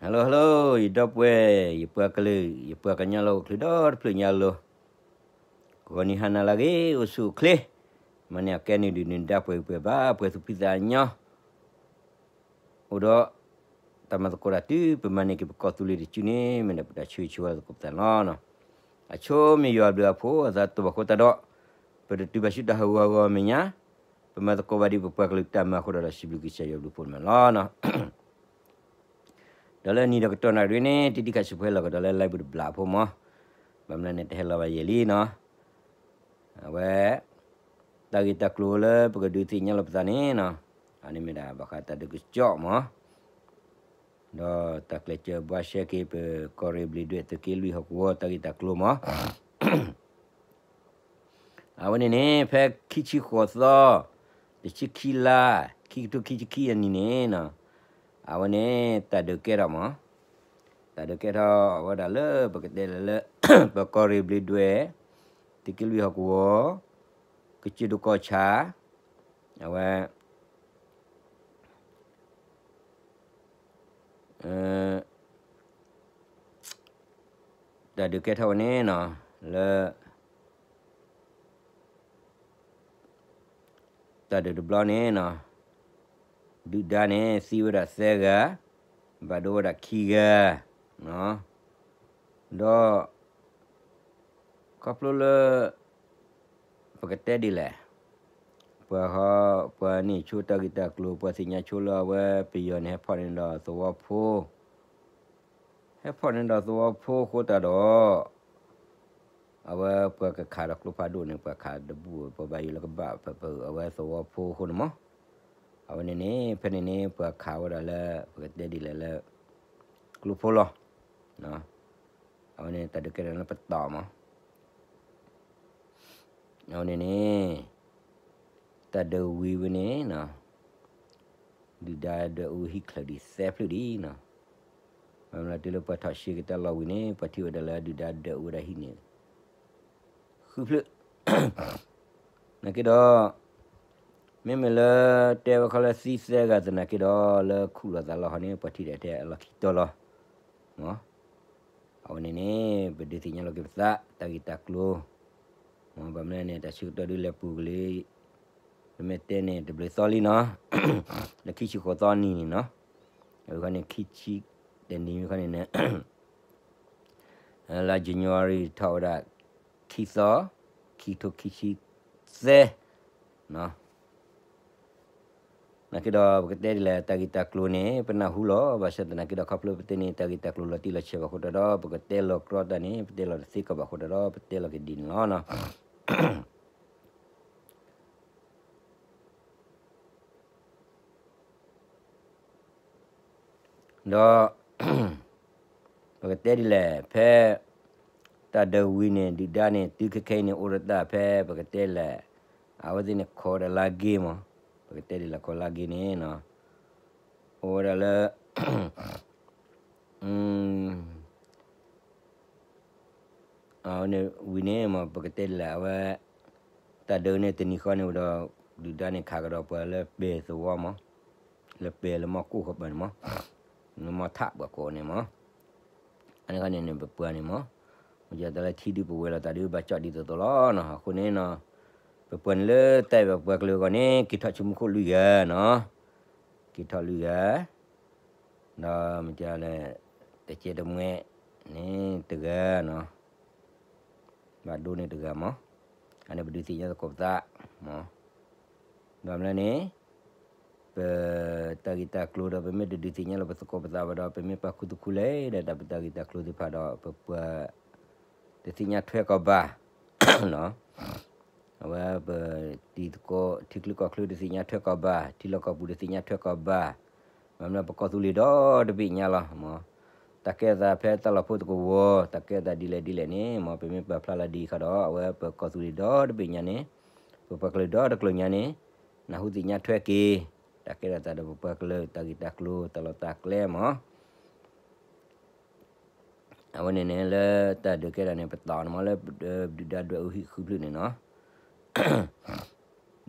Hello hello, ယဒီပုၢ်ဝဲၢ် ယပှၤကလုာ် ယပှၤကညီလၢအိၣ်ချုးဒီတဖျၢၣ်ညါလီၤ. ဂီၤနံၤဟါနၤလၢအဂ့ၤ အိၣ်ဆူၣ်အိၣ်ချ့, မၤန့ၢ်အကဲန့ၣ်ဒုးနဒါပှဲၤပှဲၤဘၣ် ပှဲၤသူၣ်ဖှံသးညီ အိၣ်ဒီး တၢ်မၤသကိးတၢ်တုၤ ပမၤန့ၢ်က့ၤပကီၢ်သူလ့ၤတစုန့ၣ် မ့ၢ်ဒၣ်ပတၢ်ဆၢဂ့ၤဆၢဝါသကိးပသးန့ၣ်လီၤ. အဆိမ့ၢ်ယွၤဘျုးအဖိအသးတဘၣ်ဃိသတးဒီး ပတတုၤဘၣ်ဆူတၢ်ဟးဂီၤအဂီၢ်အမဲာ်ညါ, ပမၤသကိးဘၣ်ဒ်ပပှၤကလုာ်တၢ်မၤအဃိဒီး စံးဘျုးကစၢ်ယွၤဘျုးဖှိၣ်န့ၣ်လီၤ. ဒီးလၢနံၤဒီးကတီၢ်နၣ်ရံၣ်န့ၣ် တံၤတံၤခးစံးဖဲလီၤကဒီးလၢ live ပူၤတဘျီအဖိမး, ဘၣ်မနုၤန့ၣ် တဟဲလီၤဘၣ်ယဲၢ်လံနီၤ. အဝဲ တၢ်ဂ့ၢ်တၢ်ကျိၤလၢပကဒုးသ့ၣ်ညါလီၤပသးန့ၣ်နီၤ, အန့ၣ်မ့ၢ်ဒၣ်ဘၣ်ဃးတၢ်ဒုးကစီၣ်မး, ဒီးတၢ်ကျဲးစၢးဘှါရှဲက့ၤပကီၢ်ရ့ၣ်ဘျံးဒွဲၣ်သုးက့လွံၢ်ဟီၣ်ကဝီၤတၢ်ဂ့ၢ်တၢ်ကျိၤမး. အဝဲန့ၣ်န့ၣ် ဖဲခံဆံဃိးသီ, တဆံခံလါ, ခံကထိခံဆံခံအနံၣ်န့ၣ်နီၤ, အဝဲန့ၣ် တၢ်ဒုးကဲထီၣ်မး, တၢ်ဒုးကဲထီၣ်ဝဲဒၣ်လၢပကတဲလၢ ပကီၢ်ရ့ၣ်ဘျံးဒွဲၣ်, သုးက့လွံၢ်ဟီၣ်ကဝီၤ, ကစၢၢ်ဒိၣ်ကီၢ်ဆၣ်, အဝဲ တၢ်ဒုးကဲထီၣ်ဝဲန့ၣ်နီၤ, လၢ တၢ်ဒုးတဘျီန့ၣ်နီၤ, ဒုၣ်ဒါန့ၣ် သံဝဲဒၣ်သၢဂၤ, ဘၣ်ဒိဝဲဒၣ်ခံဂၤ, ဒီး ခီဖျိလၢ ပကတဲဒ်လဲၣ်, ပှၤဟီ ပှၤန့ၢ်ဆိတၢ်ဂ့ၢ်တၢ်ကျိၤ ပှၤသ့ၣ်ညါဆိလၢအဝဲပယီၤန့ၣ် ဟဲဖီၣ်န့ၢ်ဒီးသဝီဖိ, ဟဲဖီၣ်န့ၢ်ဒီးသဝီဖိအဃိသတးဒီး အဝဲပှၤကခးဒီးကျိဖးဒိၣ်န့ၣ် ပှၤခးတဘူၣ် ပှၤဘၣ်ယိၣ်လၢကဘၣ်ပအဝဲသဝီဖိအဃိန့ၣ်မး, အဝဲန့ၣ်န့ၣ် ဖဲန့ၣ်န့ၣ် ပှၤခးဝဲဒၣ်လၢ ပကတဲဒ်လဲၣ်လၢ ကျိဖိလီၤ. အဝဲန့ၣ် တၢ်ဒုးကဲထီၣ်လၢပတီၢ်မး. အဝဲန့ၣ်န့ၣ် တၢ်ဒုးဝံၤဝဲန့ၣ် ဒုၣ်ဒါဒွဲၣ်အူဟံၣ်ချၢးဒံးသၢဖျၢၣ်ဒံးနီၤ. ဘၣ်မနုၤတုၤလၢပှၤထီၣ်ရှ့ကတၢၢ်လီၤဝံၤန့ၣ် ပှၤထံၣ်ဝဲဒၣ်လၢဒုၣ်ဒါဒွဲၣ်အူဝဲဒၣ်ဟံၣ်န့ၣ် ဃုဖျၢၣ် နာ်က့ဒီး မ့မ့ၢ်လၢတဲဝဲခီလၢသံသၢဂၤသနာ်က့ဒီး လၢခူၣ်လိာ်သးလီၤဟီန့ၣ် ပှၤထံၣ်ဒၣ်ထဲအလီၢ်ခံတီၤလီၤ. အဝဲန့ၣ်န့ၣ် ပဒုးသ့ၣ်ညါလီၤက့ၤပသး တၢ်ဂ့ၢ်တၢ်ကျိၤ မ်ဘၣ်မနုၤန့ၣ် တၢ်ဆၢကတီၢ်ဒုးလဲၤပူၤကလံ, ပမ့ၢ်တဲန့ၣ် တဘျုးသီလံနီၤ, လၢခံဆံဃိးသီနံၤန့ၣ်နီၤ, အဝဲခီန့ၣ် ခံဆံတနံၤဝဲခီန့ၣ်န့ၣ် လါ January ထီၣ်ဝဲဒၣ် ခံသီ, ခံကထိခံဆံသၢ နာ်က့ဒီး ပကတဲဒ်လဲၣ် တၢ်ဂ့ၢ်တၢ်ကျိၤန့ၣ် ပနၢ်ဟူလီၤ. ဘၣ်ဆၣ်သနာ်က့ဒီး ခီဖျိပတဲန့ၣ် တၢ်ဂ့ၢ်တၢ်ကျိၤလီၤတံၢ်လီၤဆဲးဘၣ်အဃိတၢ်ဒီး ပကတဲလီၤကြီတၢ်န့ၣ် ပတဲလီၤတသ့ကီးဘၣ်အဃိတၢ်ဒီး ပတဲလီၤက့ၤဒ်န့ၣ်လီၤ. ဒီး ပကတဲဒ်လဲၣ် ဖဲ တၢ်ဒုးဝံၤန့ၣ် ဒုၣ်ဒါန့ၣ် တုၤခဲခဲအံၤန့ၣ် အိၣ်ဒီးတၢ်ဖဲ ပကတဲလဲၣ် အဝဲသ့ၣ်န့ၣ် ခိးဝဲဒၣ်လါက့မး, ပကတဲဒ်လဲၣ် ခိးလါက့န့ၣ် အိၣ်ဝဲဒၣ်လၢ အဝဲန့ၣ်ဝံၤန့ၣ်မး ပကတဲဒ်လဲၣ် အဝဲ တၢ်ဒုးန့ၣ် တနံၤဃီန့ၣ်ဝံၤဒီး ဒုၣ်ဒါန့ၣ်ခးကဒီးပှၤလၢပဲၤသဝီမး, လၢပဲၤလၢမီၢ်ကိၢ်ဃီပၤန့ၣ်မး, လၢမီၢ်ထးပှၤကိးန့ၣ်မး, အန့ၣ်ခီန့ၣ်န့ၣ် ပပှၤန့ၣ်မး, မ့ၢ်တၢ်လၢထံဒုးပဝဲၤလီၤတၢ်ဒုးဘၣ်ကၠီၣ်ဒ်သိးသိးလီၤနီၤ. အဃိန့ၣ်နီၤ ပပှၤန့ၣ်လၢတၢ်အဲၣ်ဘၣ်ပှၤကလုာ်အဂီၢ်န့ၣ် က့ၤထီၣ်ဆိကမိၣ်ခိၣ်လွံၢ်ဂၤနီၤ, က့ၤထီၣ်လွံၢ်ဂၤ ဒီးမ့ၢ်တဲလဲၣ် တကဲတမှဲန့ၣ်တဂၤနီၤ, ဘၣ်ဒိန့ၣ်တဂၤမး, အန့ၣ်ပဒုးသ့ၣ်ညါသကိးပသးမး, ဘၣ်မနုၤန့ၣ် ပတၢ်ဂ့ၢ်တၢ်ကျိၤဒီး ပမ့ၢ်တဒုးသ့ၣ်ညါလီၤပသကိးပသးဘၣ်ဒီး ပမ့ၢ်ပာ်ခူသူၣ်ခူလဲၣ်ဒီး တၢ်ပတၢ်ဂ့ၢ်တၢ်ကျိၤသ့ၣ်တဖၣ်ဒီး ပပှၤ တသ့ၣ်ညါထွဲကီးဘၣ် အဝဲပ တံၤသကိး ထံချၢကီၢ်ချၢတသ့ၣ်ညါထွဲကီးဘၣ်, ထံလီၢ်ကီၢ်ပူၤတသ့ၣ်ညါထွဲကီးဘၣ်, ဘၣ်မနုၤပကီၢ်သူလ့ၤဒီတဘ့ၣ်ညါလီၤမး, တၢ်ကဲသးဖဲတၢ်လီၢ်ဖိတကဝီၤ တၢ်ကဲသးဒ်လဲၣ်ဒ်လဲၣ်န့ၣ် မ်ပမ့ၢ်ပာ်ဖျါလီၤဒ်အံၤခါဒီး အဝဲပကီၢ်သူလ့ၤဒီတဘ့ၣ်ညါန့ၣ် ပပှၤကလုာ်ဒီတကျိၤညါန့ၣ် နၢ်ဟူသ့ၣ်ညါထွဲက့ၤ တၢ်ကဲထီၣ်သးဒီးပပှၤကလုာ် တၢ်ဂ့ၢ်တၢ်ကျိၤ တၢ်လီၢ်တၢ်ကျဲမး အဝဲန့ၣ်န့ၣ် လၢတၢ်ဒုးကဲထီၣ်န့ၣ် ပတီၢ်န့ၣ်မး လၢ ဒုၣ်ဒါဒွဲၣ်အူဟံၣ်ဃုဖျၢၣ်န့ၣ်နီၤ,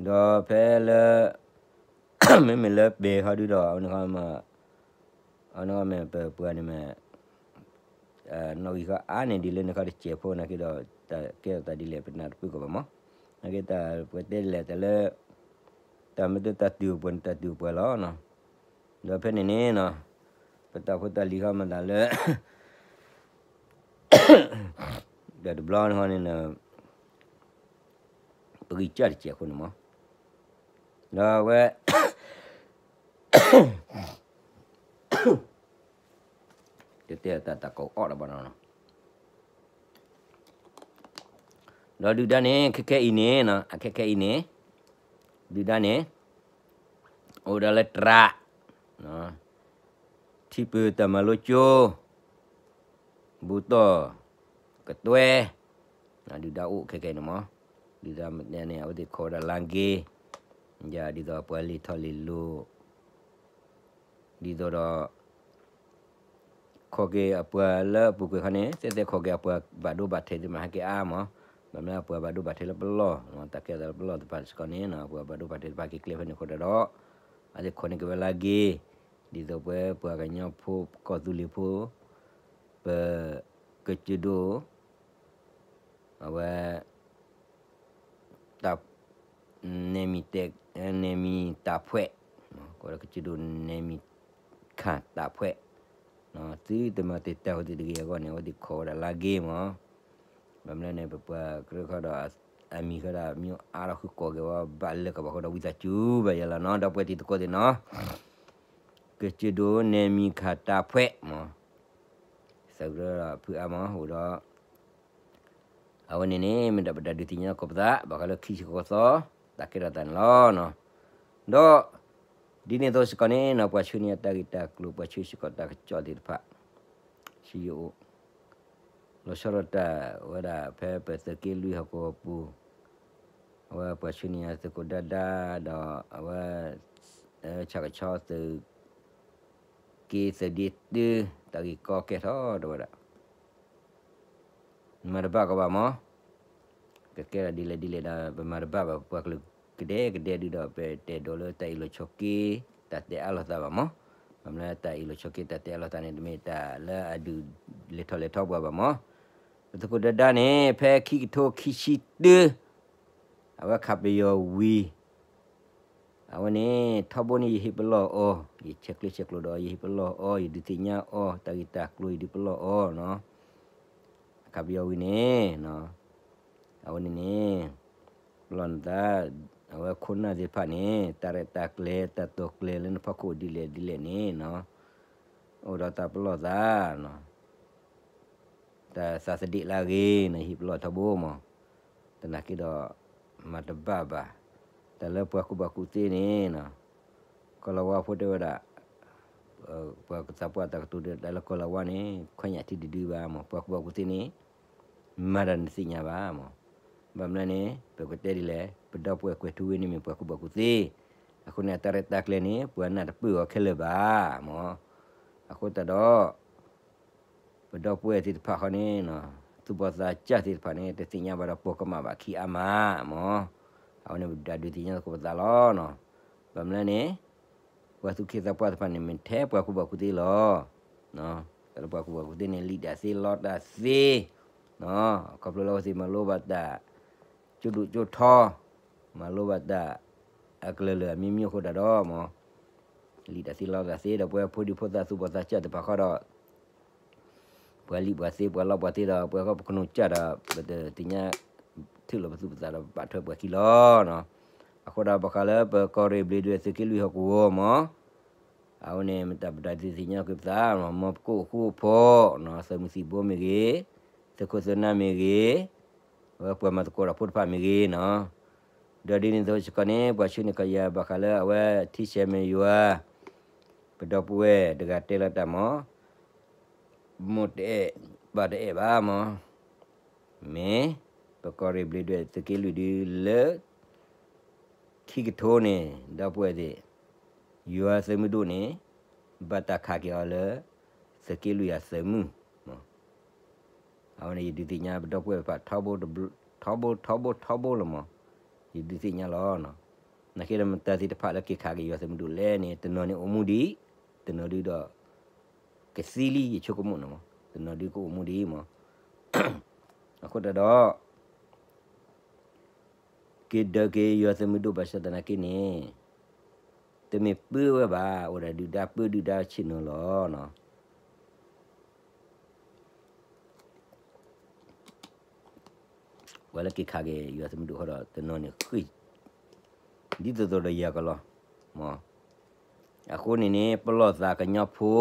ဒီးဖဲလၢ မ့မ့ၢ်လၢပဲၤခီဒုဒီး အဝဲန့ၣ်ခီမး အနီၢ်မ့ၢ်ပပှၤန့ၣ်မ့ၢ် နီၣ်ဂံၢ်ဃီအါန့ၢ်ဒ်လၢန့ၣ်ခီတစဲးဖိနာ်က့ဒီး တၢ်ကဲထီၣ်သးဒ်လဲၣ် ပနၢ်တပၢၢ်ကီးဘၣ်မး, နာ်က့တၢ်ပှၤတဲဒ်လဲၣ် တၢ်လၢ တၢ်မ့ၢ်တၢ်တုၤပှၤန့ၣ် တၢ်တုၤပှၤလီၤနီၤ, ဒီးဖဲန့ၣ်န့ၣ်နီၤ ပတၢ်ဖိတၢ်လံၤဃီမၤသးလၢ ဒီးတဘျီန့ၣ်ဃီန့ၣ် ပဂံၢ်စၢ်တစဲးအဃိန့ၣ်မး, ဒီးဝဲ တဲတၢ်တၢ်ကိးအီၣ်တဘၣ်နီၤ, ဒီးဒုၣ်ဒါန့ၣ် ခဲခဲအံၤန့ၣ်နီၤ အခဲခဲအံၤန့ၣ် ဒုၣ်ဒါန့ၣ် အိၣ်ဒၣ်လၢတြး ထံပၢၤတၢ်မၤလိကၠိ ဘူးတီၢ် ကတွဲ ဒုၣ်ဒါအိၣ်ခဲခဲအံၤန့ၣ်မး, ဒုၣ်ဒါန့ၣ် အဝဲသ့ၣ်ခိးဝဲဒၣ်လါက့ ယၤဒ်သိးပှၤလံာ်ထီၣ်လံာ်လိၤ ဒ်သိးဒီး ခိးက့ၤအပှၤလၢအပူၤကွံာ်ခီန့ၣ် သဲသဲခိးက့ၤအပှၤဘၣ်ဒိဘၣ်ထံးသ့ၣ်မးဟဲက့ၤအါမး, ဘၣ်မနုၤအပှၤဘၣ်ဒိဘၣ်ထံးလၢပလီၢ် တၢ်ကဲထီၣ်သးလၢပလီၢ်သ့ၣ်တဖၣ်စ့ၢ်ကီးန့ၣ် အပှၤဘၣ်ဒိဘၣ်ထံးသ့ၣ်တဖၣ်က့ၤကျဲဖဲန့ၣ်အဃိဒီး အဝဲသ့ၣ်ခိးန့ၢ်က့ၤဝဲလါက့ ဒ်သိးပဝဲပှၤကညီဖိကီၢ်သူလ့ၤဖိ ပ ကစၢၢ်ဒိၣ် အဝဲ တၢ် နဲမံၤ နဲမံၤတၢ်ဖှဲး ကစၢၢ်ဒိၣ် နဲမံၤခၣ်တၢ်ဖှဲး သုတမၤတ့ၢ်တၢ်ဝဲသ့ၣ်တဂ့ၤအဂီၢ်န့ၣ် အဝဲသ့ၣ်ခိးဝဲဒၣ်လါက့မး, ဘၣ်မနုၤန့ၣ် ပပှၤကရၢခီဒီး အမံၤဃီဒီး မ့ၢ်အါထီၣ်ဃုာ်ကိးက့ၤဝဲဘၣ်လၢကဘၣ်ဃိဒီးဝံသးစူၤဘၣ်ယဲလီၤနီၤ ဒီပုၢ်ဝဲၢ်တံၤသကိးသ့ၣ်နီၤ ကစၢၢ်ဒိၣ် နဲမံၤခၣ်တၢ်ဖှဲးမး သရၣ်ဖုအါမးအိၣ်ဒီး အဝဲန့ၣ်န့ၣ် မ့ၢ်ဒၣ်ပတၢ်ဒုးသ့ၣ်ညါသကိးပသး ဘၣ်ဃးလၢခံစ့ၢ်ကီးသီ တၢ်ကဲထီၣ်သးန့ၣ်လီၤ. ဒီး ဒ်န့ၣ်အသိးစ့ၢ်ကီးန့ၣ်နီၤ ပှၤဆှၢန့ၢ်အတၢ်ဂ့ၢ်တၢ်ကျိၤ ပှၤဆှၢစ့ၢ်ကီးတၢ်ကစီၣ်သ့ၣ်တဖၣ် ဆံယအိၣ် လီၤဆီဒၣ်တၢ်ဝဲဒၣ်ဖဲပသုးက့လွံၢ်ဟီၣ်ကဝီၤပူၤ အဝဲပှၤဆှၢန့ၢ်သုးခိၣ်ဒၣ်ဒါဒီးအဝဲ ဆၣ်ကဆီသုးက့သုးဒ့တု တၢ်ဂ့ၢ်ကီကဲထီၣ်တဝဲဒၣ် မၤတဘၣ်ကီးဘၣ်မး ကကဲထီၣ်ဒ်လဲၣ်ဒ်လဲၣ်ဒီး ပမၤတဘၣ်ဘၣ် ပပှၤကလုာ်ကဒဲကဒဲဒုဒီး ပတအဲၣ်ဒိးလၢတၢ်အ့ၣ်လိာ်ဆိးက့ တၢ်တဲအါလိာ်သးဘၣ်မး, ဘၣ်မနုၤတၢ်အ့ၣ်လိာ်ဆိးက့ တၢ်တဲအါလိာ်သးန့ၣ် တမ့ၢ်တၢ်လၢအဒုးလဲၤထီၣ်လဲၤထီပှၤဘၣ်မး, ပသုးခိၣ်ဒၣ်ဒါန့ၣ် ဖဲခံကထိခံဆံတၢ အဝဲခးပယီၤဝံၤ အဝဲန့ၣ် ထီဘိန့ၣ် ယဟ့ၣ်ပလီၢ်အီၤ, ယဆဲးကျၢဆဲးကျိးဒီး ယဟ့ၣ်ပလီၢ်အီၤ, ယဒုးသ့ၣ်ညါအီၤ, တၢ်ဂ့ၢ်တၢ်ကျိၤ ယဒုးပလီၢ်အီၤနီၤ, အခးပယီၤဝံၤန့ၣ် အဝဲန့ၣ်န့ၣ် ပလီၢ်နသး အဝဲခိၣ်နၢ်သ့ၣ်တဖၣ်န့ၣ် တၢ်ရဲၣ်တၢ်ကျဲၤ တၢ်တိာ်ကျဲၤလၢနဖီခိၣ်ဒ်လဲၣ်ဒ်လဲၣ်န့ၣ်နီၤ, အိၣ်ဒီးတၢ်ပလီၢ်သးနီၤ တၢ်သးသဒ့းလၢအဂ့ၤန့ၣ် ဟ့ၣ်ပလီၢ်ထီဘိမး, သနာ်က့ဒီး မၤတဘၣ်ဘၣ်, တၢ်လၢပှၤကူၣ်ဘၣ်ကူၣ်သ့န့ၣ်နီၤ, ကီၢ်လီၤဝါဖိတဲဝဲဒၣ် ပှၤကသးပှၢ်တၢ်ကတိၤဒီး တၢ်လၢကီၢ်လီၤဝါန့ၣ် ခွဲးညၣ်ထံတဒုဘၣ်မး, ပှၤကူၣ်ဘၣ်ကူၣ်သ့န့ၣ် မၤတၢ်နသ့ၣ်ညါဘၣ်မး, ဘၣ်မနုၤန့ၣ် ပကတဲဒ်လဲၣ် ပဒီပုၢ်ဝဲၢ်ကွဲၤထူဝ့န့ၣ်မ့ၢ်ပှၤကူၣ်ဘၣ်ကူၣ်သ့, အဃိန့ၣ် အတၢ်ရဲၣ်တၢ်ကျဲၤန့ၣ် ပှၤနၢ်တပၢၢ်အီၤခဲလၢာ်ဘၣ်မး, အဃိသတးဒီး ပဒီပုၢ်ဝဲၢ်သ့ၣ်တဖၣ်ဃီန့ၣ် သူၣ်ဘီၣ်သးစၢ်သ့ၣ်တဖၣ်န့ၣ် တသ့ၣ်ညါဘၣ်ဒီးပိာ်ကမၣ်ဘၣ်ခံအါမးမး, အဝဲန့ၣ်ပဒုးသ့ၣ်ညါသကိးပသးလီၤနီၤ, ဘၣ်မနုၤလဲၣ်န့ၣ် ပှၤသူၣ်က့သးပှၢ်သ့ၣ်တဖၣ်န့ၣ် မ့ၢ်ထဲပှၤကူၣ်ဘၣ်ကူၣ်သ့လီၤ, တၢ်လၢပှၤကူၣ်ဘၣ်ကူၣ်သ့န့ၣ် လံာ်တၢ်သ့လီတၢ်သ့ ခီဖျိလၢအဝဲသ့ၣ်မၤလိဘၣ်တၢ် ကၠိဒိၣ်ကၠိထီ မၤလိဘၣ်တၢ် အကလုာ်လၢာ်အမံၤမံၤအဃိသတးဒီးမး လံာ်တၢ်သ့လီတၢ်သ့ဒီး ပဝဲဖိဒံဖိသၣ်သူၣ်ဘီၣ်သးစၢ်သ့ၣ်တဖၣ်ဃီဒီး ပှၤလံၣ်ပှၤသ့ပှၤလီပှၤသ့ဒီး ပှၤကပကနိးစၢ်ဒီး ပတသ့ၣ်ညါထုးလီၤပသူၣ်ပသးဒီးဘၣ်ထွဲပှၤခံလီၤနီၤ, အဃိဒီးဘၣ်ဃးလၢပကီၢ်ရ့ၣ်ဘျ့းဒွဲၣ်သုးက့လွံၢ်ဟီၣ်ကဝီၤမး အဝဲန့ၣ် မ့ၢ်တၢ်ပဒုးသ့ၣ်ညါက့ၤပသး မ်ပကအိၣ်ဃူအိၣ်ဖိး သုးမုၢ်သံၣ်ဘိမ့ၢ်ဂ့ၤ, သုးခိၣ်သုးနၢ်မ့ၢ်ဂ့ၤ, အဝဲပှၤမၤသကိးတၢ်ဖိတဖၣ်မ့ၢ်ဂ့ၤနီၤ, ဒီးဒ်န့ၣ်အသိးစ့ၢ်ကီးန့ၣ် ပှၤဆှၢန့ၢ်ကယၤဘၣ်ဃးလၢအဝဲထံဆဲးမဲာ်ယွၤ ပဒီပုၢ်ဝဲၢ်တဂၤတဲလီၤတၢ်မး မိၢ်တအဲၣ် ပၢ်တအဲၣ်ဘၣ်မး, မ့ၢ်ပကီၢ်ရ့ၣ်ဘျ့းဒွဲၣ်သုးက့လွံၢ်ဒုလၢ ခံကထိန့ၣ် ဒီပုၢ်ဝဲၢ်သ့ၣ် ယွၤသုးမုၢ်ဒိၣ်န့ၣ် ဘၣ်တၢ်ခးက့ၤအီၤလၢ သုးက့လွံၢ်အသုးမုၢ် အဝဲန့ၣ် ယဒုးသ့ၣ်ညါပဒီပုၢ်ဝဲၢ်တဖၣ်ထီဘိ ထီဘိ ထီဘိ ထီဘိလီၤမး, ယဒုးသ့ၣ်ညါလီၤ. နာ်က့ဒီးမတၤသ့ၣ်တဖၣ်လၢက့ၤခးက့ၤယွၤသုးမုၢ်ဒိၣ်လဲၣ်န့ၣ် တနီၤန့ၣ်အိၣ်မူဒံး, တနီၤဒုဒီး ကသံလံယဆိကမိၣ်န့ၣ်မး, တနီၤဒုးကအိၣ်မူဒ်အံၤမး, အဃိတၢ်ဒီး က့ၤဒၢးက့ၤယွၤသုးမုၢ်ဒိၣ်ဘၣ်ဆၣ်သနာ်က့န့ၣ်, တမ့ၢ်ပၢဝဲဘၣ်, အိၣ်ဒၣ်ဒုၣ်ဒါပၢဒုၣ်ဒါဆ့ၣ်နီၤလီၤ. ပှၤလၢက့ၤခးက့ၤယွၤသုးမုၢ်ဒိၣ်ဃီဒီး တနီၤန့ၣ်ဃ့ၢ် ဒ်သိးသိးဒီးယၤကလီၤ, မ့ၢ် အဃိန့ၣ်န့ၣ် ပလီၢ်သးကညီဖိ,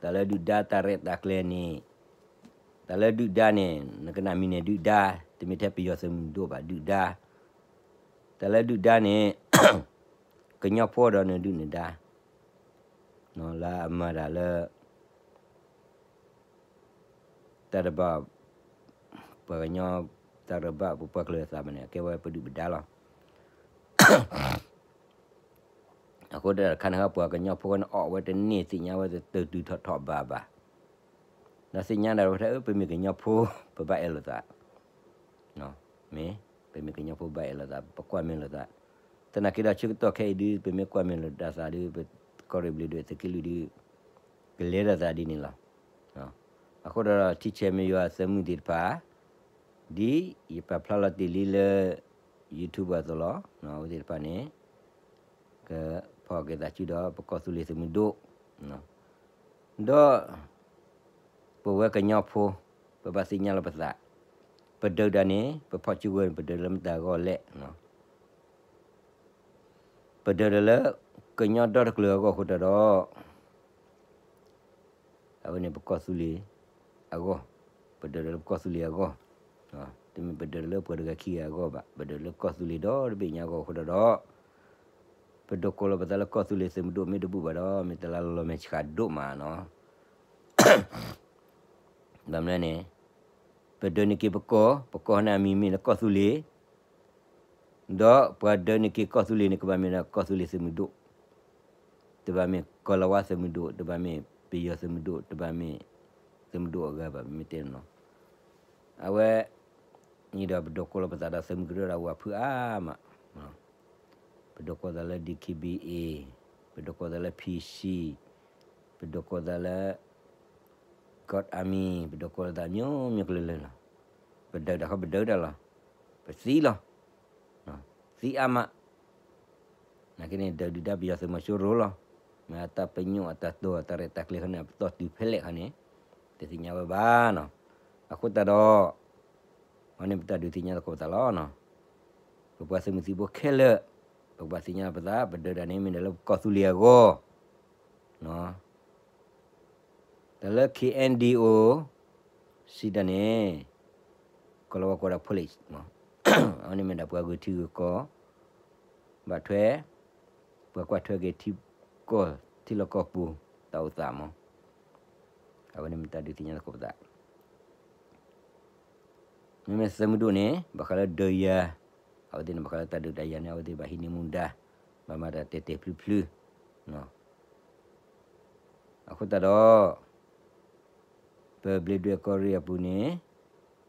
တၢ်လၢဒုၣ်ဒါတၢ်ရဲၣ်တၢ်ကျဲၤန့ၣ်, တၢ်လၢဒုၣ်ဒါန့ၣ် နကနၣ်မံၤန့ၣ်ဒုၣ်ဒါ, တမ့ၢ်ထဲပယီၤသုးမုၢ်ဒိၣ်ဘၣ်ဒုၣ်ဒါ, တၢ်လၢဒုၣ်ဒါန့ၣ် ကညီဖိဒီးနဒုၣ်နဒါ, လၢအမၤတၢ်လၢ တၢ်တဘၣ် ပှၤကညီ တၢ်တဘၣ်ပပှၤကလုာ်အသးဘၣ်န့ၣ် အကဲဝဲပဒုၣ်ပဒါလီၤ. အဃိတၢ်တခါန့ၣ် ပှၤကညီဖိန့ၣ် အီၣ်ဝဲတန့ၢ်သ့ၣ်ညါဝဲတတုၤထီၣ်ထီၣ်ဘးဘၣ်, ဒီးသ့ၣ်ညါဒၣ်ဝဲထဲ ပမ့ၢ်ကညီဖိ ပဘၣ်အဲၣ်လိာ်သး, မ့ၢ် ပမ့ၢ်ကညီဖိဘၣ်အဲၣ်လိာ်သး ပကွၢ်မဲာ်လိာ်သး, သနာ်က့ဒီးဆၢကတီၢ်ခဲအံၤဒုး ပမ့ၢ်ကွၢ်မဲာ်လိာ်တၢ်သးဒုး ပကီၢ်ရ့ၣ်ဘျ့းဒွဲၣ်သုးက့လွံၢ်ဒုး ကလဲၤတၢ်သးဒ်န့ၣ်လီၤ. အဃိဒီး ထံဆဲးမ့ၢ်ယွၤသုးမုၢ်သ့ၣ်တဖၣ် ဒ်ယပာ်ဖျါလီၤတ့ၢ်လံလၢ YouTube အသိးလီၤ. အဝဲသ့ၣ်တဖၣ်န့ၣ် ကဖီၣ်က့ၤသးစုဒီးပကီၢ်သူလ့ၤသုးမုၢ်ဒိၣ်, ဒီး ပဝဲကညီဖိ ပဘၣ်သ့ၣ်ညါလီၤပသး, ပဒုးတၢ်န့ၣ် ပဖီၣ်စုကဝဲၤန့ၣ် ပဒုးလၢမတၤအဂီၢ်လဲၣ်, ပဒုးတၢ်လၢ ကညီဒီတကလုာ်အဂီၢ်အဃိတၢ်ဒီး အဝဲန့ၣ်ပကီၢ်သူလ့ၤအဂီၢ်, ပဒုးတၢ်လၢပကီၢ်သူလ့ၤအဂီၢ်, တမ့ၢ်ပဒုးတၢ်လၢပှၤတဂၤခံဂၤအဂီၢ်ဘၣ်, ပဒုးတၢ်လၢကီၢ်သူလ့ၤဒီတဘ့ၣ်ညါအဂီၢ်အဃိတၢ်ဒီး ပဒုးကိးလီၤပသးလၢကီၢ်သူလ့ၤသုးမုၢ်ဒိၣ်မ့ၢ်တဘူၣ်ဘၣ်ဒီး မ့ၢ်တလါလီၤလီၤမဲာ်ဆှးဒိၣ်မးနီၤ. ဘၣ်မနုၤန့ၣ် ပဒုးန့ၢ်က့ၤပကီၢ်, ပကီၢ်န့ၣ်အမံၤမ့ၢ်လၢကီၢ်သူလ့ၤ, ဒီးပှၤဒုးန့ၢ်က့ၤကီၢ်သူလ့ၤန့ၣ် ကဘၣ်မ့ၢ်ဒီးကီၢ်သူလ့ၤသုးမုၢ်ဒိၣ်, တဘၣ်မ့ၢ်ကီၢ်လၤဝါသုးမုၢ်ဒိၣ်, တဘၣ်မ့ၢ်ပယီၤသုးမုၢ်ဒိၣ်, တဘၣ်မ့ၢ်သုးမုၢ်ဒိၣ်အဂၤဘၣ် ပမ့ၢ်တဲနီၤ. အဝဲ န့ၣ်ဒီးပဒုးကိးလီၤပသးဒီးသုးမုၢ်ကရၢဒီးဝၤဖုအါမး, ပဒုးကိးသးလၢ DKBA, ပဒုးကိးသးလၢ PC, ပဒုးကိးသးလၢ God Army, ပဒုးကိးလီၤသးမျိုးမျိုးကလုာ်လၢလီၤ. ပဒုးတၢ်ခီပဒုးတၢ်လီၤ. ပသံလီၤ. သံအါမး. နာ်က့န့ၣ် ဒုးဒုၣ်ဒါပယီၤသုးမီၤစိရိၤလီၤ. မ့ၢ်အတၢ်ပညိၣ်အတၢ်တိာ်အတၢ်ရဲၣ်တၢ်ကျဲၤခီန့ၣ် အပတီၢ်တုၤဖဲလဲၣ်ခီန့ၣ် တသ့ၣ်ညါဝဲဘၣ်နီၤ. အဃိသတးဒီး အဝဲန့ၣ်ပတၢ်ဒုးသ့ၣ်ညါသကိးပသးလီၤ. ပပှၤသုးမုၢ်သံၣ်ဘိခဲလၢာ် ပကဘၣ်သ့ၣ်ညါပသး ပဒုးတၢ်န့ၣ်မ့ၢ်ဒၣ်လၢပကီၢ်သူလ့ၤအဂီၢ် တၢ်လၢ KNDO စံးတၢ်န့ၣ် ကီၢ်လီၤဝါကိးဒၣ် police မး, အဝဲန့ၣ်မ့ၢ်ဒၣ်ပှၤဂုာ်ထံဂုာ်ကီၢ်, ဘၣ်ထွဲ, ပှၤကွၢ်ထွဲက့ၤထံကီၢ်ထံလီၢ်ကီၢ်ပူၤ တၢ်အိၣ်သးမး, အဝဲန့ၣ်မ့ၢ်တၢ်ဒုးသ့ၣ်ညါသကိးပသး မ့မ့ၢ်သုးမုၢ်ဒိၣ်န့ၣ် ဘၣ်ဃးလၢဒုးယၤ, အဝဲသ့ၣ်န့ၣ် ဘၣ်ဃးလၢတၢ်ဒုးတၢ်ယၤန့ၣ် အဝဲသ့ၣ်ဘၣ်ဟံးန့ၢ်မူဒါ, ဘၣ်မၤတၢ်တဲာ်တဲာ်ဖျုဖျု, အဃိသတးဒီး ပဘျ့းဒွဲၣ်ကီၢ်ရ့ၣ်အပူၤန့ၣ်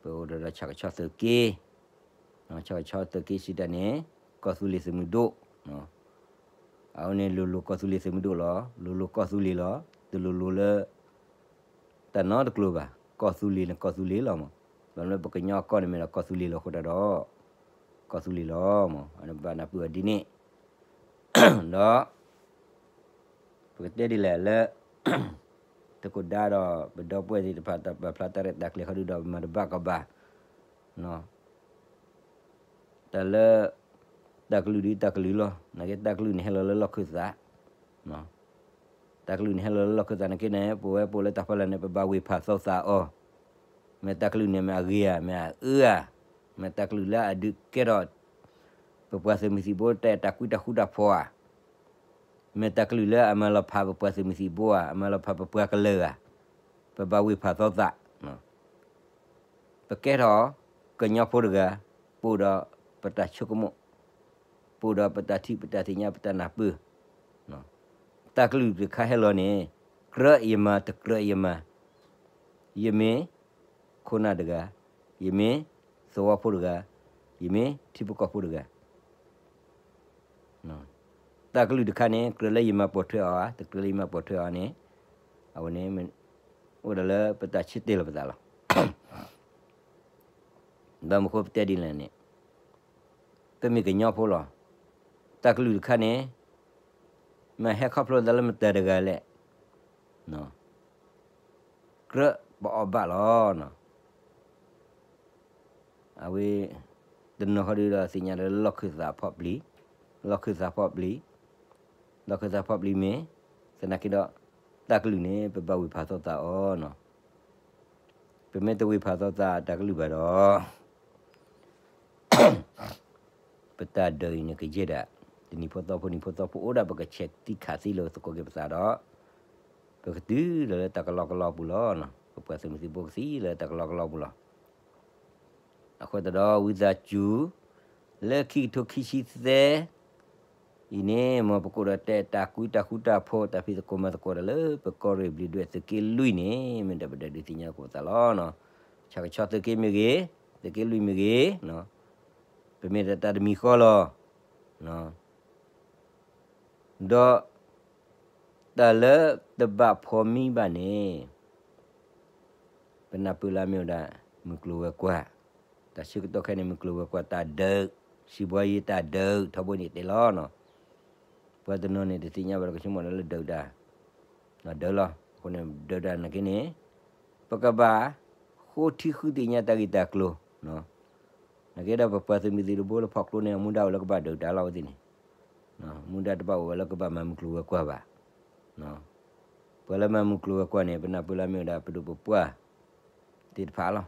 ပအိၣ်ဒီးဒီးဆၣ်ကဆီသုးက့, ဆၣ်ကဆီသုးက့စံးတၢ်န့ၣ် ကီၢ်သူလ့ၤသုးမုၢ်ဒိၣ်, အဝဲန့ၣ်လိၤလိၤကီၢ်သူလ့ၤသုးမုၢ်ဒိၣ်လီၤ, လိၤလိၤကီၢ်သူလ့ၤလီၤ, တလိၤလိၤလၢ တၢ်နီတကျိၤဘၣ်, ကီၢ်သူလ့ၤန့ၣ် ကီၢ်သူလ့ၤလီၤမး, ဘၣ်မနုၤပကညီအကီၢ်န့ၣ်မ့ၢ်ဒီးကီၢ်သူလ့ၤလီၤအဃိတၢ်ဒီး ကီၢ်သူလ့ၤလီၤမး, အဝဲန့ၣ်ဘၣ်နၢ်ပၢၢ်အီၤဒ်န့ၣ်, ဒီး ပကတဲဒ်လဲၣ်လၢ သကိးဒါဒီး ပဒီပုၢ်ဝဲၢ်သ့ၣ်တဖၣ် တၢ်ပာ်ဖျါတၢ်ရဲၣ်တၢ်ကျဲၤဃီဒုဒီး ပမၤတဘၣ်ကဘၣ် တၢ်လၢ တၢ်ကလုာ်ဒ်တၢ်ကလုာ်လီၤ. နာ်က့တၢ်ကလုာ်န့ၣ်ဟဲလီၤလၢလီၢ်ခၢၣ်သး, တၢ်ကလုာ်န့ၣ်ဟဲလီၤလၢလီၢ်ခၢၣ်သးနာ်က့န့ၣ် ပဝဲပအိၣ်လၢတၢ်ဖီလာ်န့ၣ် ပဘၣ်ဝ့ၢ်ဖးသီသးအီၤ, မ့ၢ်တၢ်ကလုာ်န့ၣ်မ့ၢ်အဂ့ၤဧါ, မ့ၢ်အအၢဧါ, မ့ၢ်တၢ်ကလုာ်လၢအဒုးကဲထီၣ် ပပှၤသုးမုၢ်သံၣ်ဘိတၢ်အဲၣ်တၢ်ကွံတၢ်ဃူတၢ်ဖိးဧါ, မ့ၢ်တၢ်ကလုာ်လၢအမၤလီၤဖးပပှၤသုးမုၢ်သံၣ်ဘိဧါ, အမၤလီၤဖးပပှၤကလုာ်ဧါ, ပဘၣ်ဝ့ၢ်ဖးသီသး ပကဲထီၣ် ကညီဖိတဂၤ, ပအိၣ်ဒီးပတၢ်ဆိကမိၣ်, ပအိၣ်ဒီးပတၢ်ထံၣ်ပတၢ်သ့ၣ်ညါပတၢ်နၢ်ပၢၢ်, တၢ်ကလုာ်တခါဟဲလီၤန့ၣ် ကြၢးယမၤတကြၢးယမၤ, ယမ့ၢ် ခိၣ်နၢ်တဂၤ, ယမ့ၢ်သဝီဖိတဂၤ, ယမ့ၢ်ထံဖိကီၢ်ဖိတဂၤ တၢ်ကလုာ်တခါန့ၣ် ကြၢးလၢယမၤပိာ်ထွဲအီၤဧါ, တကြၢးလၢယမၤပိာ်ထွဲအီၤန့ၣ်, အဝဲန့ၣ် အိၣ်ဒီးလၢပတၢ်ဆၢတဲာ်လီၤပသးလီၤ. ဘၣ်မနုၤဃိပတဲဒ်လဲၣ်န့ၣ်, ပမ့ၢ်ကညီဖိလီၤ. တၢ်ကလုၢ်တခါန့ၣ် မ့ၢ်ဟဲခီဖျိသးလၢမတၤတဂၤလဲၣ်, ကြၢးပအီၣ်ဘၣ်လီၤ. အဝဲ တနီၤဃီဒုဒီးသ့ၣ်ညါဒီးလီၢ်ခၢၣ်သးဖီၣ်ပျံၤ, လီၢ်ခၢၣ်သးဖီၣ်ပျံၤ, လီၢ်ခၢၣ်သးဖီၣ်ပျံၤမ့ၢ် သနာ်က့ဒီး တၢ်ကလုၢ်န့ၣ် ပဘၣ်ဝ့ၤဖးသီသးအီၤနီၤ. ပမ့ၢ်တဝ့ၤဖးသီသးတၢ်ကလုၢ်ဘၣ်ဒီး ပတၢ်ဒၢးအံၤန့ၣ်ကယဲၢ်ဒၣ် တနံၤဖိသီဖိနံၤဖိသီဖိအိၣ်ဒၣ် ပကဆဲးသံခးသံလၢသကိးက့ၤပသးဒီး ပကတုၤလီၤလၢတၢ်ကလီကလီပူၤလီၤ. ပပှၤသုးမုၢ်သံၣ်ဘိကသံလၢတၢ်ကလီကလီပူၤလီၤ. အဃိသတးဒီး ဝံသးစူၤ လၢခံကထိခံဆံသၢ အံၤန့ၣ် မ်ပကအိၣ်ဒီးတဲတၢ်ကွံတၢ်ဃူတၢ်ဖိး တၢ်ဖံးသကိးမၤသကိးဒီးလၢပကီၢ်ရ့ၣ်ဘျံးဒွဲၣ်သုးက့လွံၢ်န့ၣ် မ့ၢ်တၢ်ပဒၢးဒုးသ့ၣ်ညါသကိးပသးလီၤ. ဆၣ်ကဆီသုးက့မ့ၢ်ဂ့ၤ, သုးက့လွံၢ်မ့ၢ်ဂ့ၤ, ပမ့ၢ်တၢ်တမံၤဃီလီၤ. ဒီး တၢ်လၢတဘၣ်ဖီမံဘၣ်န့ၣ် ပနၢ်ပၢၢ်လၢအမ့ၢ်ဝဲဒၣ် မုၢ်ကျိၤဝဲၤကွာ်, တၢ်ဆၢကတီၢ်ခဲအံၤန့ၣ် မုၢ်ကျိၤဝဲၤကွာ်တၢ်ဒုး, စံးဘှီယ့တၢ်ဒုး ထီဘိန့ၣ်တဲလီၤနီၤ. ပှၤတနီၤန့ၣ် တသ့ၣ်ညါဘၣ်ဒီးကဆိကမိၣ်ဒီးလၢဒုးတၢ်, ဒုးလီၤ. အဃိန့ၣ် ဒုးတၢ်နာ်က့န့ၣ် ပကဘၣ်ဃိထံဃုသ့ၣ်ညါတၢ်ဂ့ၢ်တၢ်ကျိၤ နာ်က့ဒီးပပှၤသုးမုၢ်သံၣ်ဘိလၢဖီၣ်ကျိန့ၣ် အမူဒါအိၣ်လၢကဘၣ်ဒုးတၢ်လီၤဝဲသ့ၣ်န့ၣ်, မူဒါတဘၣ်အိၣ်ဝဲလၢကဘၣ်မၤမုၢ်ကျိၤဝဲၤကွာ်ဘၣ်. ပှၤလၢမၤမုၢ်ကျိၤဝဲၤကွာ်န့ၣ် ပနၢ်ပၢၢ်လၢအမ့ၢ်ဝဲဒၣ်ပဒိၣ်ပပှၢ်သ့ၣ်တဖၣ်လီၤ.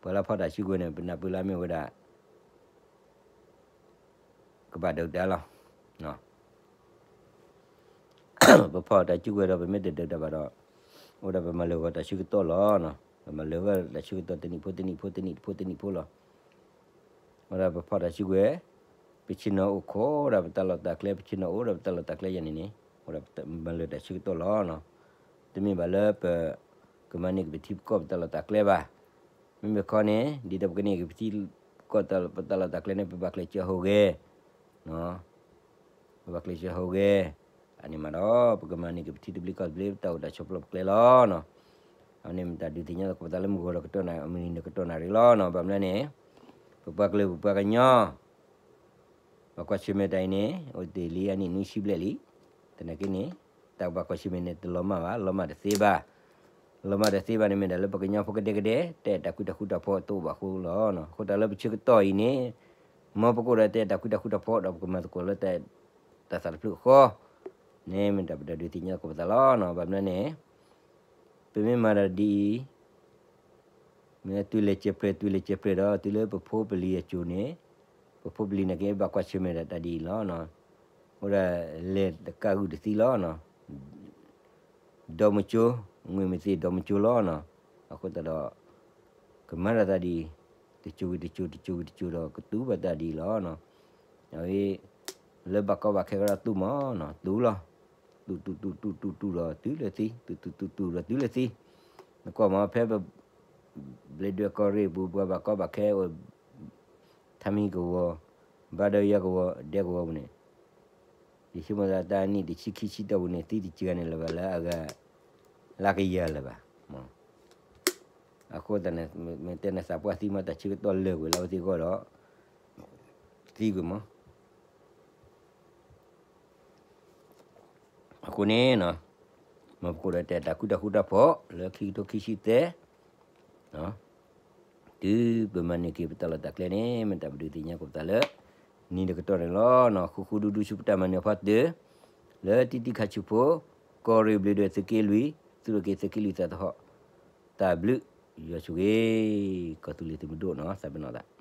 ပှၤလၢဖီၣ်တၢ်စုကဝဲၤန့ၣ် ပနၢ်ပၢၢ်လၢအမ့ၢ်ဝဲဒၣ် ကဘၣ်ဒုးတၢ်လီၤ. ပဖီၣ်တၢ်စုကဝဲၤဒီး ပမ့ၢ်တဒုးတၢ်ဘၣ်ဒီး အိၣ်ဒီးပမၤလၢာ်ဂီၤတၢ်ဆၢကတီၢ်လီၤ. ပမၤလၢာ်ဂီၤတၢ်ဆၢကတီၢ်တနံၣ်ဖိတနံၣ်ဖိတနံၣ်ဖိတနံၣ်ဖိလီၤ. အိၣ်ဒီးပဖီၣ်တၢ်စုကဝဲၤ, ပဆ့ၣ်နီၤအိၣ်ခိးဒီးပတၢ်လီၢ်တၢ်ကျဲ, ပဆ့ၣ်နီၤအိၣ်ဒီးပတၢ်လီၢ်တၢ်ကျဲယဲၢ်န့ၣ်န့ၣ် အိၣ်ဒီးမၤလၢာ်တၢ်ဆၢကတီၢ်လီၤ. တမ့ၢ်ဘၣ်လၢပကမၤန့ၢ်က့ၤပထံပကီၢ်ပတၢ်လီၢ်တၢ်ကျဲဘၣ်. မ့မ့ၢ်ခီန့ၣ် ဒ်သိးပကန့ၢ်က့ၤပထံပကီၢ်ပတၢ်လီၢ်တၢ်ကျဲန့ၣ် ပဘၣ်ကျဲးစၢးဟူးဂဲၤ ပဘၣ်ကျဲးစၢးဟူးဂဲၤ, အန့ၣ်မးဒီး ပကမၤန့ၢ်က့ၤပထံတဘျ့ကီၢ်တဘျ့ ပတၢ်အိၣ်တၢ်ဆိးပျီပကျဲလီၤ. အန့ၣ်မ့ၢ်တၢ်ဒုးသ့ၣ်ညါသကိးပသးလၢမုၢ်ဂီၤဒီးကတီၢ်နၣ်ရံၣ် မုၢ်နံၤဒီးကတီၢ်နၣ်ရံၣ်လီၤ. ဘၣ်မနုၤလဲၣ်န့ၣ် ပပှၤကလုာ်ပပှၤကညီ ဘၣ်ကွၢ်ဆၢၣ်မဲာ်တၢ်အံၤန့ၣ် အိၣ်တ့ၢ်လံအနံၣ်နွံဆံဘျဲၣ်လံ. သနာ်က့န့ၣ် တၢ်ကဘၣ်ကွၢ်ဆၢၣ်မဲာ်န့ၣ် တလီၤမၢ်ဘၣ်, လီၤမၢ်တသ့ဘၣ်. လီၤမၢ်တသ့ဘၣ်န့ၣ် မ့ၢ်ဒၣ်လၢပကညီဖိကဒဲကဒဲ တဲတၢ်ကွံတၢ်ဃူတၢ်ဖိးတအိၣ်ဘၣ်အဃိလီၤ. အဃိတၢ်လၢပဆၢကတီၢ်အံၤန့ၣ် မ်ပကအိၣ်ဒီးတဲတၢ်ကွံတၢ်ဃူတၢ်ဖိးဒီးပကမၤသကိးလၢ တၢ်သးတဖျၢၣ်ဃီန့ၣ် မ့ၢ်တၢ်ပဒုးသ့ၣ်ညါသကိးပသးလီၤ. ဘၣ်မနုၤလဲၣ်န့ၣ် ပမ့ၢ်မၤတၢ်ဒ်အံၤ မ့ၢ်တုၤလဲၤစဲးဖျၢၣ် တုၤလဲၤစဲးဖျၢၣ်ဒီး တုၤလၢပဖိပလံၤအစိၤန့ၣ် ပဖိပလံၤနာ်က့ ဘၣ်ကွၢ်ဆၢၣ်မဲာ်ဒၣ်တၢ်ဒ်အံၤလီၤ. အိၣ်ဒၣ်လဲၤတကးဂုာ်တသံလီၤ. ဒီးမကၠိ, ငွေမသ့ၣ်ဒီးမကၠိလီၤ. အဃိသတးဒီး ကမၤတၢ်သးဒ်အံၤ တစိၤဝံၤတစိၤ တစိၤဝံၤတစိၤဒီး ကတူၢ်ဘၣ်တၢ်ဒ်အံၤလီၤ. အဝဲ လၢဘၣ်ကီဘၣ်ခဲကဒီးတူၢ်မးနီၤ တူၢ်လီၤ. တူၢ်တူၢ်တူၢ်တူၢ်တူၢ်တူၢ်ဒီးတုၤလၢသံ, တူၢ်တူၢ်တူၢ်တူၢ်ဒီးတုၤလၢသံ. နကွၢ်မး ဖဲပ ဘျ့ဒွဲၣ်ကီၢ်ရ့ၣ်ပူၤ ပှၤဘၣ်ကီဘၣ်ခဲအိၣ် ထါမံၤကဝီၤ, ဘါဒီးယၤကဝီၤ ဒဲကဝီၤပူၤန့ၣ် ယဆိကမိၣ်သးတၢ်နံၣ်တဆံခံဆံတီၢ်ပူၤန့ၣ် သံတစှၤန့ၣ်လၢၤဘၣ်လၢအဂၤ လၢကယၤလၢၤဘၣ်. အဃိသတးန့ၣ် မ့ၢ်တဲန့ၣ်သးပှၢ်သံမး တၢ်ဆၢကတီၢ်လၢာ်ကွံာ်လၢအဝဲသ့ၣ်အဂီၢ်ဒီး သံကွံာ်မး အဃိန့ၣ် မ်ပကအိၣ်ဒီးတဲတၢ်ကွံတၢ်ဃူတၢ်ဖိးလၢခံကထိခံဆံသၢ တုၤပမၤန့ၢ်က့ၤပတၢ်လီၢ်တၢ်ကျဲန့ၣ် မ့ၢ်တၢ်ပဒုးသ့ၣ်ညါသကိးပသးလၢ နံၤတကတီၢ်န့ၣ်လီၤ. ဃူဃူဒူဒူဆူပတၢ်မၤနၢၤအဖီတၢၢ် လၢတံၤတံၤခါဆူၣ်ဖိ ကီၢ်ရ့ၣ်ဘျ့ဒွဲၣ်သုးက့လွံၢ် သုးရ့ၣ်က့ၤသုးက့လွံၢ်သးသဟီၣ် တၢ်ဘျုးယွၤဆိၣ်ဂ့ၤ ကီၢ်သူလ့ၤသုးမုၢ်ဒိၣ်နီၤ သးပ့ၤနီၣ်သး